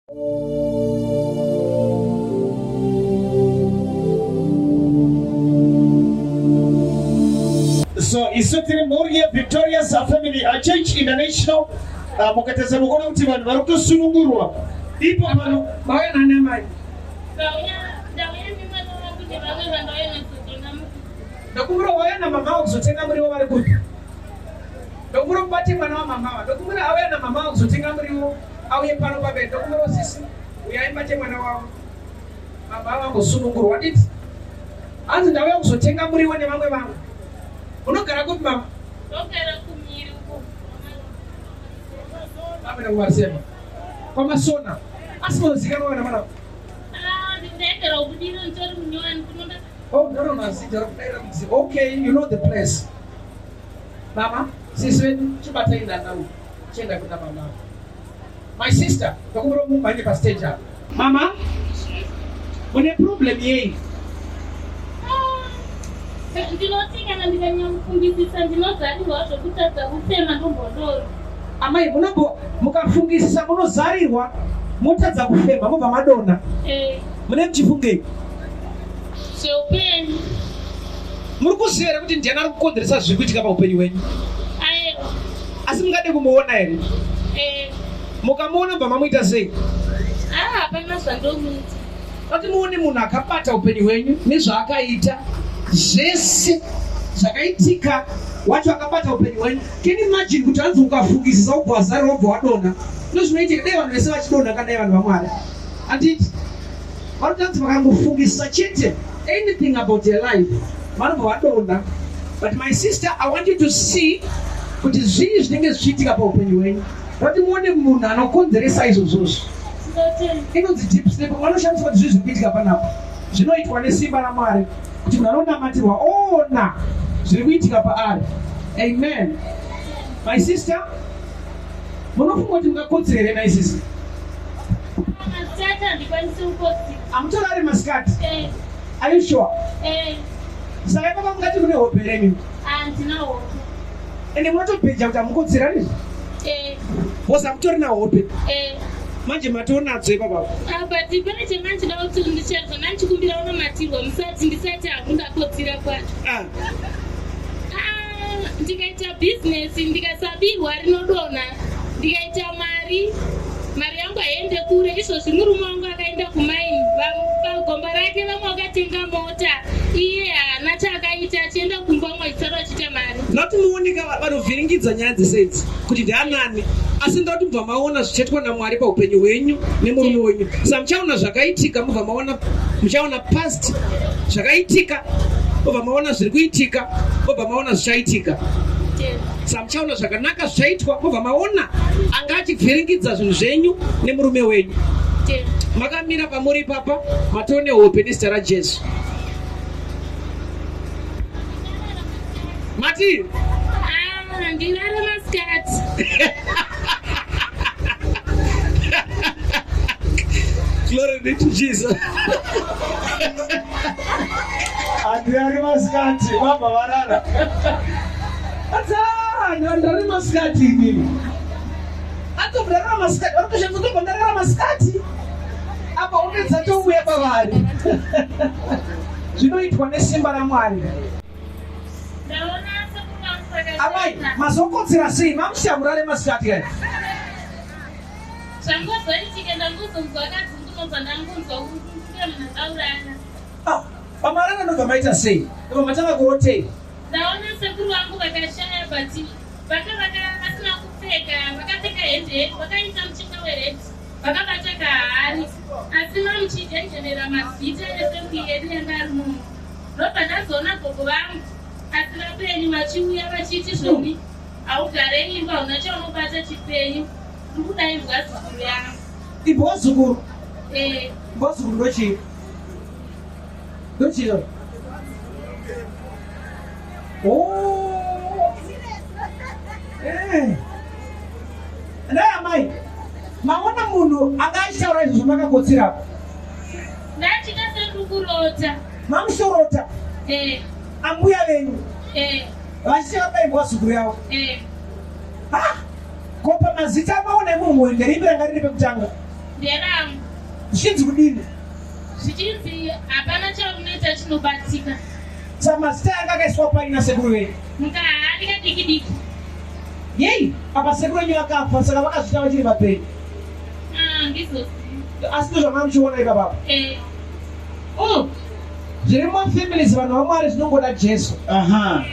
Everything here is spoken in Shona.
So isu tiri mhuri yeVictorious Family Church International. Mukatarisa mukuona kuti vanhu vari kutosunungurwa ipo pano. Vauya nani amai? Ndokumbira wauya namama wako kuzotenga muriwo vari kupi? Ndokumbira mubate mwana wamama wa. Ndokumbira auya namama wako kuzotenga muriwo auye pano pamberi. Ndokumbira sisi uyai mubate mwana wavo. Baba vangosunungurwa diti. Hanzi ndauya kuzotenga muriwo nevamwe vangu. Unogara kupi mama? Ndogara kumiri uko. Amene kumarisema. Kwamasona. Asi munozikanwa vana mwana. Ah, ndindaigara kubudiro nditori munyowani kunoda. Oh, no, no, no, Okay, you know the place. Mama, sisi vedu chibatai ndanda uyu. Chienda kuna mama. My sister, ndokumbira mumhanye pa stage apa. Mama, une problem yei? Ah, ndinoti kana ndikanyamufungisisa ndinozarirwa zvekutadza kufema ndombodoro. Amai, munombo mukafungisisa munozarirwa motadza kufema mobva madonha. Eh. Mune muchifungei? Zveupenyu. Muri kuziva here kuti ndiani ari kukonzeresa zviri kuitika paupenyu hwenyu? Ayewa. Asi mungade kumuona here? Eh. Mukamuona mubva mamuita sei? Ah, hapana zvandomuita. Vati muone munhu akabata upenyu hwenyu nezvaakaita zvese zvakaitika wacho akabata upenyu hwenyu. Can you imagine kuti hanzi ukafungisisa ubva wazarira ubva wadonha? Ndozvinoitika dai vanhu vese vachidonha kana dai vanhu vaMwari. Handiti? Vanotanzi vakangofungisisa chete anything about their life vanobva vadonha. But my sister, I want you to see kuti zvii zvinenge zvichiitika paupenyu hwenyu. Vati muone munhu anokonzeresa izvozvozvo. Inonzi deep sleep. Vanoshandiswa kuti zvii zviri kuitika panapa. Zvinoitwa nesimba raMwari kuti munhu anonamatirwa oona zviri kuitika paari. Amen. My sister, munofunga kuti mungakotsira here nhai sisi? Masikati handikwanisi kukotsira. Hamutorari masikati? Eh. Are you sure? Eh. Saka ipapa mungati mune hope here imimi? Handina hope. Ende munotobheja kuti hamukotsira ndizvo? Eh. Because hamutorina hope. Eh. Manje matonadzo ipapa. Ah, but pane chendanga kuti ndichazva ndandichikumbira unamatirwa musati ndisati hangu ndakotsira kwacho. Ah. Ah, ndikaita business ndikasabirwa rinodonha ndikaita mari mari yangu haiende kure izvozvi murume wangu akaenda kumaini pagomba rake vamwe vakatenga mota iye haana chaakaita achienda kumba vamwe achisara vachiita mari Ndati muoneka vanovhiringidza nyaya dzese idzi kuti ndianani asi ndati mubva maona zvichaitwa namwari paupenyu hwenyu nemurume wenyu sa muchaona zvakaitika mubva maona muchaona past zvakaitika mobva maona zviri kuitika mobva maona zvichaitika sa muchaona zvakanaka zvichaitwa mobva maona anga achivhiringidza zvinhu zvenyu nemurume wenyu makamira pamuri ipapa matone hope nezita rajesu mati Ah, ndirare masikati Glory be to Jesus. Handirari masikati vabva varara. Ndarara masikati inini. Atobva masikati, vari kushandisa tobva ndarara masikati. Apa hope dzatouya pavari. Zvinoitwa nesimba raMwari. Amai, mazokotsera sei? Mamusiya murare masikati kai? Zvangozoitika ndangozonzwa kadzungu nobva ndangonzwa kunge munhu akauraya. Ah, pamarara ndobva maita sei? Ndobva matanga kurotei? Ndaona sekuru vangu vakashaya but vaka vaka vasina kupfeka vakapfeka hembe vakaisa mucheka wered vakabata kahari asi vamuchijenjenera mazita efemili yedu yanga ari muno ndobva ndazoona gogo vangu asi vapenyu vachiuya vachiti zvoni haugare imba hauna chaunobata chipenyu ndiri kudaidzwa zukuru yangu Imbwa zukuru. Eh. Imbwa zukuru ndochii? Ndochii? Oh. Eh. Ndai amai. Maona munhu anga achitaura izvo zvamakakotsira apa. Ndachita sendikurota. Mamusorota. Eh. Ambuya venyu. Eh. Vachiti vakaibwa zukuru yavo. Eh. Ah! Ko pamazita amaona imomo nderipi ranga riri pekutanga? Nderangu. Zvichinzi kudini? Zvichinzi hapana chaunoita chinobatika. Saka mazita anga akaiswa pai nasekuru venyu? Mukahari kadiki diki. Yei, apa sekuru venyu vakafa saka vakazviita vachiri vapenyu. Ah, ndizozivi. Asi ndozvamanga muchiona ipapapa. Eh. Zviri mumafamilies vanhu vaMwari zvinongoda Jesu. Aha.